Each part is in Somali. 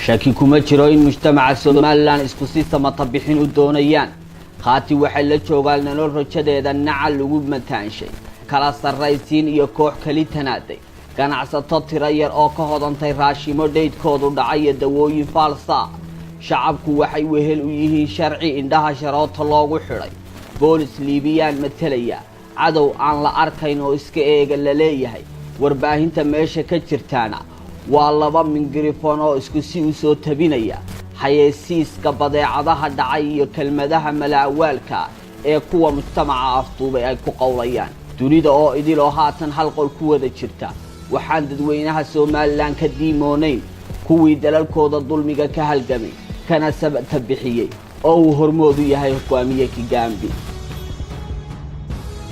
Shaki kuma jiro in mujtamaca Somaliland isku si samata bixin u doonayaan. Khaati waxay la joogaan nolol rajadeeda nacal lagu mataanshay, kala sarraysiin iyo koox keli tanaaday, ganacsato tiro yar oo ka hodantay raashimo dheydkoodu dhacay iyo dawooyin faalsa. Shacabku waxay wehel u yihiin sharci indhaha sharoota loogu xidhay, boolis Liibiyaan matelaya, cadow aan la arkayn oo iska eega la leeyahay. Warbaahinta meesha ka jirtaana waa laba mingirifon oo isku si u soo tabinaya xayeysiiska badeecadaha dhacay iyo kelmadaha malaawaalka ee kuwa mujtamaca afduubay ay ku qowlayaan. Dunida oo idil oo haatan hal qol ku wada jirta, waxaan dadweynaha Somaliland ka diimoonayn kuwii dalalkooda dulmiga ka halgamay kana sabata bixiyey, oo uu hormoodu yahay hogaamiye Kigambi.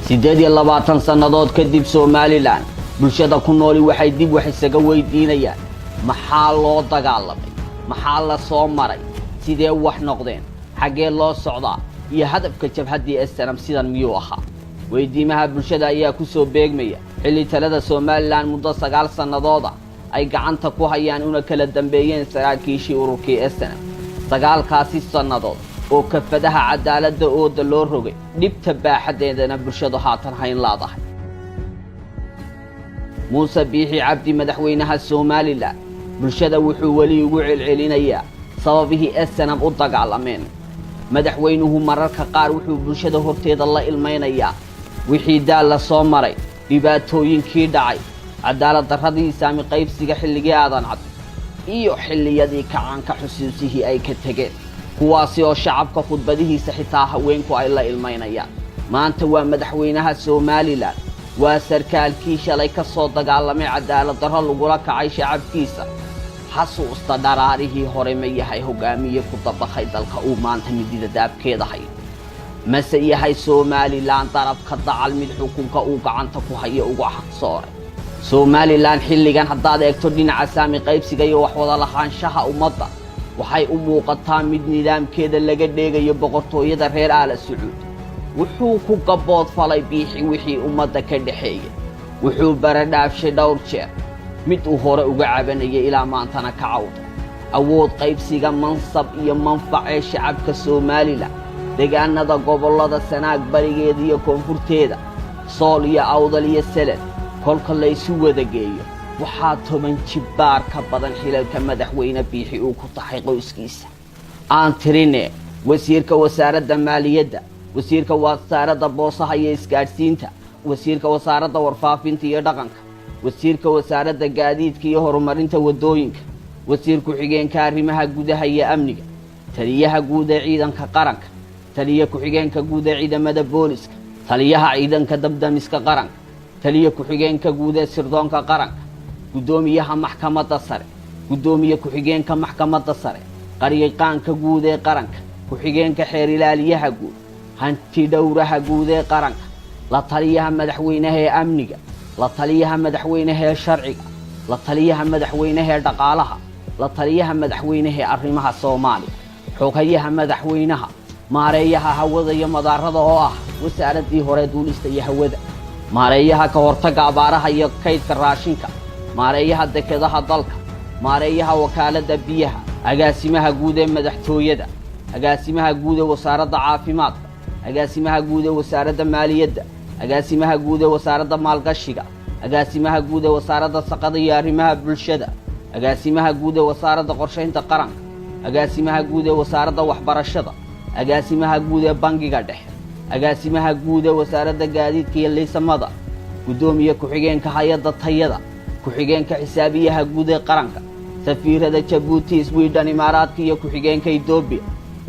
28 sannadood kadib, Somaliland bulshada ku nooli waxay dib wax isaga weydiinayaan: maxaa loo dagaalamay? Maxaa la soo maray? Sidee wax noqdeen? Xaggee loo socdaa? Iyo hadafka jabhaddii SNM sidan miyuu ahaa? Weydiimaha bulshada ayaa ku soo beegmaya xilli talada Somaliland muddo 9 sannadooda ay gacanta ku hayaan una kala dambeeyeen saraakiishii ururkii SNM. 9kaasi sannadood oo kafadaha cadaaladda ooda loo rogay, dhibta baaxaddeedana bulshadu haatan hayn laadahay. Muuse Biixi Cabdi, madaxweynaha Somaliland, bulshada wuxuu weli ugu celcelinayaa sababihii SNM u dagaalameen. Madaxweynuhu mararka qaar wuxuu bulshada horteeda la ilmaynayaa wixii daal la soo maray, dhibaatooyinkii dhacay, cadaalad darradii saami qaybsiga xilligii Aadan Cad iyo xilliyadii kacaanka, xusuusihii ay ka tegeen, kuwaasi oo shacabka khudbadihiisa xitaa haweenku ay la ilmaynayaan. Maanta waa madaxweynaha Somaliland, waa sarkaalkii shalay ka soo dagaalamay cadaalad darro lagula kacay shacabkiisa. Xasuusta dharaarihii hore ma yahay hogaamiye ku dabaqay dalka uu maanta midida daabkeeda hayo? Mase yahay Somaliland darabka dacal mid xukunka uu gacanta ku hayo uga xaqsooray? Somaliland xilligan haddaad eegto dhinaca saami qaybsiga iyo wax wada lahaanshaha ummadda, waxay u muuqataa mid nidaamkeeda laga dheegayo boqortooyada reer Aala Sacuud. Wuxuu ku gabood falay Biixi wixii ummadda ka dhexeeyay. Wuxuu baradhaafshay dhowr jeer mid uu hore uga cabanayay, ilaa maantana ka cawday: awood qaybsiga mansab iyo manfac ee shacabka Somaliland, deegaanada gobollada Sanaag barigeeda iyo koonfurteeda, Sool iyo Awdal iyo Seled. Kolka laysu wada geeyo, waxaa 10 jibbaar ka badan xilalka madaxweyne Biixi uu ku taxay qoyskiisa. Aan tirine: wasiirka wasaaradda maaliyadda, wasiirka wasaaradda boosaha iyo isgaadhsiinta, wasiirka wasaaradda warfaafinta iyo dhaqanka, wasiirka wasaaradda gaadiidka iyo horumarinta waddooyinka, wasiir ku-xigeenka arrimaha gudaha iyo amniga, taliyaha guud ee ciidanka qaranka, taliya ku-xigeenka guud ee ciidamada booliska, taliyaha ciidanka dabdamiska qaranka, taliya ku-xigeenka guud ee sirdoonka qaranka, guddoomiyaha maxkamadda sare, guddoomiye ku-xigeenka maxkamadda sare, qaryaqaanka guud ee qaranka, ku-xigeenka xeer ilaaliyaha guud, hanti dhowraha guud ee qaranka, la taliyaha madaxweynaha ee amniga, la taliyaha madaxweynaha ee sharciga, la taliyaha madaxweynaha ee dhaqaalaha, la taliyaha madaxweynaha ee arrimaha Soomaaliya, xoghayaha madaxweynaha, maareeyaha hawada iyo madaarada oo ah wasaaraddii hore duulista iyo hawada, maareeyaha ka hortagga abaaraha iyo kaydka raashinka, maareeyaha dekedaha dalka, maareeyaha wakaaladda biyaha, agaasimaha guud ee madaxtooyada, agaasimaha guud ee wasaaradda caafimaadka, agaasimaha guud ee wasaaradda maaliyadda, agaasimaha guud ee wasaaradda maalgashiga, agaasimaha guud ee wasaaradda shaqada iyo arrimaha bulshada, agaasimaha guud ee wasaaradda qorshaynta qaranka, agaasimaha guud ee wasaaradda waxbarashada, agaasimaha guud ee bangiga dhexe, agaasimaha guud ee wasaaradda gaadiidka iyo liisamada, guddoomiye ku-xigeenka hay-adda tayada, ku-xigeenka xisaabiyaha guud ee qaranka, safiirada Jabuuti, Swidhen, Imaaraadka iyo ku-xigeenka Etoobiya.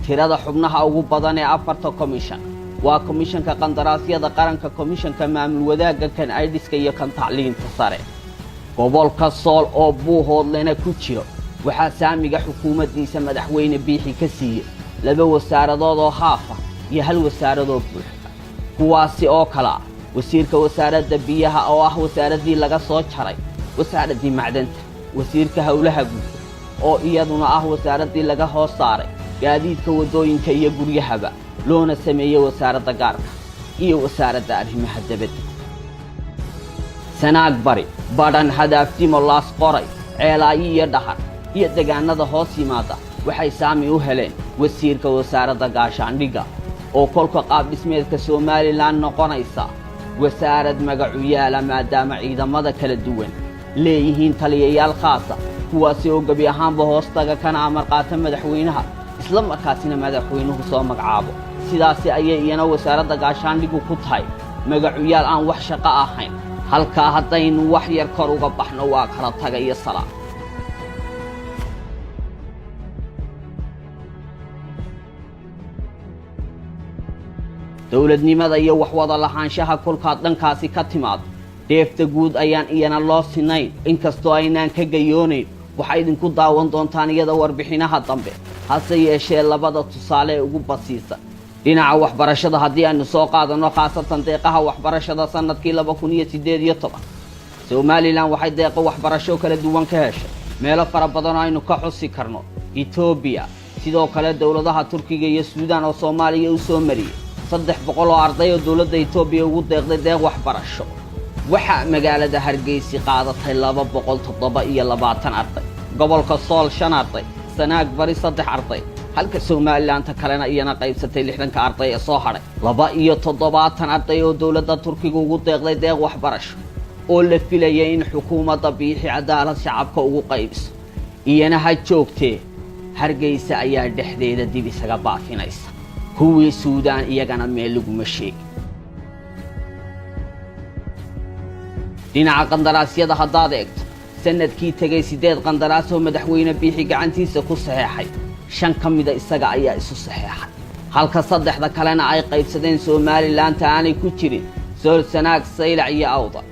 Tirada xubnaha ugu badan ee afarta komishan waa komishanka qandaraasyada qaranka, komishanka maamul wadaagga, kan aidhiska iyo kan tacliinta sare. Gobolka Sool oo Buuhoodlena ku jiro, waxaa saamiga xukuumaddiisa madaxweyne Biixi ka siiyey laba wasaaradood oo haafa iyo hal wasaaradoo buuxda, kuwaasi oo kale ah wasiirka wasaaradda biyaha oo ah wasaaraddii laga soo jaray wasaaraddii macdanta, wasiirka howlaha guud oo iyaduna ah wasaaraddii laga hoos saaray gaadiidka waddooyinka iyo guryahaba, loona sameeyey wasaaradda gaarka, iyo wasaaradda arrimaha debadda. Sanaag bari, Badhan, Hadaaftimo, Laas Qoray, Ceelaayo iyo Dhahar. Iyo degaanada hoos yimaada waxay saami u heleen wasiirka wasaaradda gaashaandhigga, oo kolka qaab dhismeedka Somaliland noqonaysa wasaarad magacuyaala, maadaama ciidamada kala duwan leeyihiin taliyayaal khaasa, kuwaasi oo gebi ahaanba hoostaga kana amar qaata madaxweynaha, isla markaasina madaxweynuhu soo magacaabo. Sidaasi ayay iyana wasaaradda gaashaandhiggu ku tahay magacuyaal aan wax shaqo ahayn. Halkaa haddaynu wax yar kor uga baxno, waa kala taga iyo salaa. Dowladnimada iyo wax wada lahaanshaha kolkaad dhankaasi ka timaado, dheefta guud ayaan iyana loo sinayn, inkastoo aynaan ka gayoonayn. Waxaa idinku daawan doontaan iyada warbixinaha dambe. Hase yeeshee, labada tusaale ee ugu basiisan dhinaca waxbarashada haddii aynu soo qaadanno, khaasatan deeqaha waxbarashada, sanadkii 2018 Somaliland waxay deeqo waxbarasho kala duwan ka heshay meelo fara badan oo aynu ka xusi karno Etoobiya, sidoo kale dowladaha Turkiga iyo Suudaan oo Soomaaliya u soo mariyey 300 oo arday oo dowladda Etoobiya ugu deeqday deeq waxbarasho. Waxaa magaalada Hargeysi qaadatay 227 arday, gobolka Sool shan arday, Sanaag Bari saddex arday, halka Somalilandta kalena iyana qaybsatay 60-ka arday ee soo hadhay. 72 arday oo dowladda Turkiga ugu deeqday deeq waxbarasho oo la filayay in xukuumadda Biixi cadaalad shacabka ugu qaybiso, iyana ha joogtee, Hargeysa ayaa dhexdeeda dib isaga baafinaysa. Kuwii Suudaan iyagana meel laguma sheegin. Dhinaca qandaraasyada haddaad eegto, sanadkii tegay siddeed qandaraas oo madaxweyne Biixi gacantiisa ku saxeexay, shan ka mida isaga ayaa isu saxeexay, halka saddexda kalena ay qaybsadeen Somalilandta aanay ku jirin Sool, Sanaag, Saylac iyo Awdal.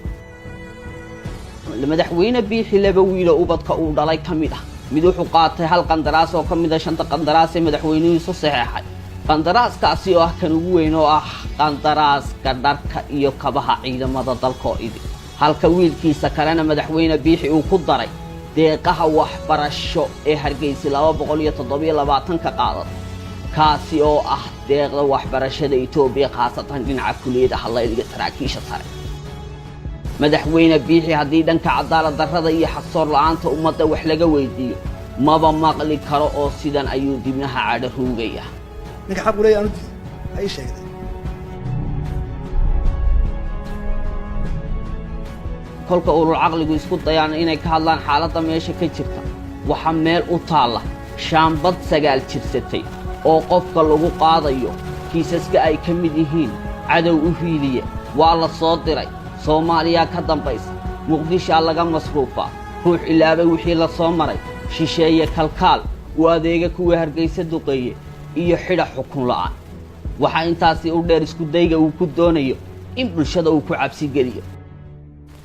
Madaxweyne Biixi laba wiilo ubadka uu dhalay ka mid ah, mid wuxuu qaatay hal qandaraas oo ka mid a shanta qandaraas ee madaxweynuhu isu saxeexay, qandaraaskaasi oo ah kan ugu weyn, oo ah qandaraaska dharka iyo kabaha ciidamada dalka oo idin, halka wiilkiisa kalena madaxweyne Biixi uu ku daray deeqaha waxbarasho ee Hargeysa 227-ka qaadata, kaasi oo ah deeqda waxbarashada Etoobiya, khaasatan dhinaca kuliyadaha layliga saraakiisha sare. Madaxweyne Biixi haddii dhanka cadaalad darrada iyo xaqsoor la-aanta ummadda wax laga weydiiyo, maba maqli karo, oo sidan ayuu dibnaha cadho ruugaya. Ninka xaq u leeyahay anu diiday ha ii sheegday. Kolka ulul caqligu isku dayaan inay ka hadlaan xaaladda meesha ka jirta, waxaa meel u taalla shaambad 9 jirsatay oo qofka lagu qaadayo kiisaska ay ka mid yihiin cadow u hiiliye, waa la soo diray, Soomaaliyaa ka dambaysa, Muqdishaa laga masruufaa, ruux ilaabay wixii la soo maray, shisheeye kalkaal u adeega kuwii Hargaysa duqeeye, iyo xidha xukun la'aan. Waxaa intaasi u dheer isku dayga uu ku doonayo in bulshada uu ku cabsigeliyo.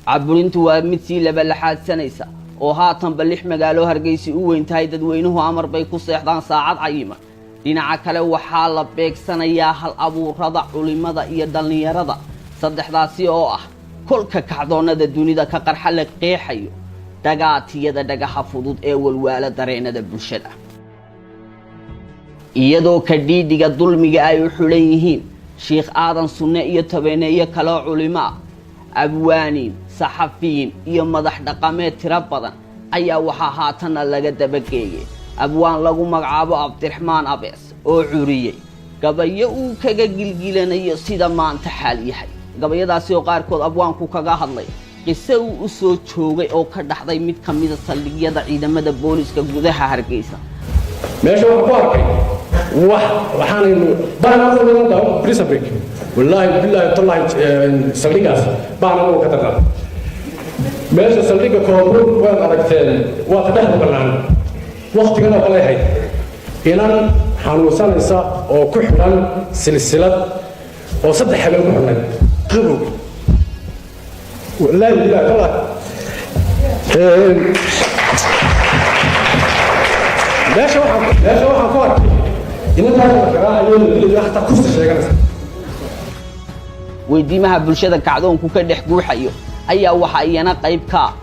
Caburintu waa mid sii labalaxaadsanaysa, oo haatanba lix magaalo Hargeysi u weyn tahay dadweynuhu amar bay ku seexdaan saacad cayiman. Dhinaca kale, waxaa la beegsanayaa hal abuurada, culimada iyo dhallinyarada, saddexdaasi oo ah kolka kacdoonnada dunida ka qarxa la qeexayo dhagaatiyada dhagaha fudud ee walwaala dareenada bulshada, iyadoo ka dhiidhiga dulmiga ay u xidhan yihiin Shiikh Aadan Sunne iyo tobaneeyo kaloo culimo ah, abwaaniin, saxafiyiin iyo madax dhaqameed tiro badan, ayaa waxaa haatanna laga dabageeyey abwaan lagu magacaabo Cabdiraxmaan Abees oo curiyey gabayo uu kaga gilgilanayo sida maanta xaal yahay. Gabayadaasi oo qaarkood abwaanku kaga hadlay qiso uu u soo joogay oo ka dhaxday mid ka mida saldhigyada ciidamada booliska gudaha Hargeysa. Meesha waxaan ku arkay wax waxaanaynu baanaa prison break, wallaahi billaahi tallaahi, saldhigaas baan anagu ka darnaa. Meesha saldhigga Koonfur waad aragteen, waa ka dhexda bannaan. Waktigan oo kale ahayd, inan xanuunsanaysa oo ku xidhan silsilad oo 3 habeen ku xidhnay qabow, wallaahi billaahi tallaahi. Meesha waxaan ku arkay inantaas la garaacayo, la dilayo, xataa kursi sheeganaysa. Weydiimaha bulshada kacdoonku ka dhex guuxayo ayaa waxa iyana qayb ka ah: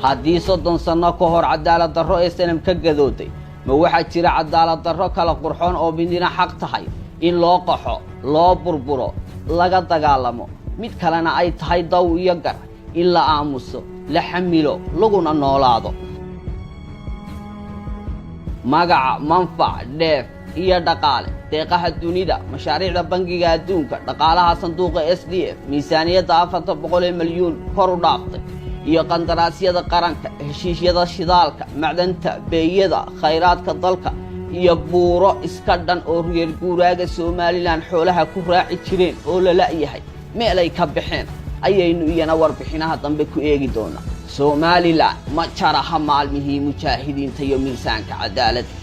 haddii 30 sanno ka hor cadaalad darro ee SNM ka gadooday, ma waxaa jira cadaalad darro kala qurxoon oo midina xaq tahay in loo qaxo, loo burburo, laga dagaalamo, mid kalena ay tahay daw iyo gar in la aamuso, la xamilo, laguna noolaado? Magaca, manfac, dheef iyo dhaqaale, deeqaha dunida, mashaariicda Bangiga Adduunka, dhaqaalaha sanduuqa SDF, miisaaniyadda 400 milyuun kor u dhaaftay iyo qandaraasyada qaranka, heshiisyada shidaalka, macdanta, beeyada, khayraadka dalka iyo buuro iska dhan oo reer guuraaga Somaliland xoolaha ku raaci jireen oo la la'yahay meelay ka baxeen, ayaynu iyana warbixinaha dambe ku eegi doonaa. Somaliland ma jaraha maalmihii mujaahidiinta iyo miisaanka cadaaladda.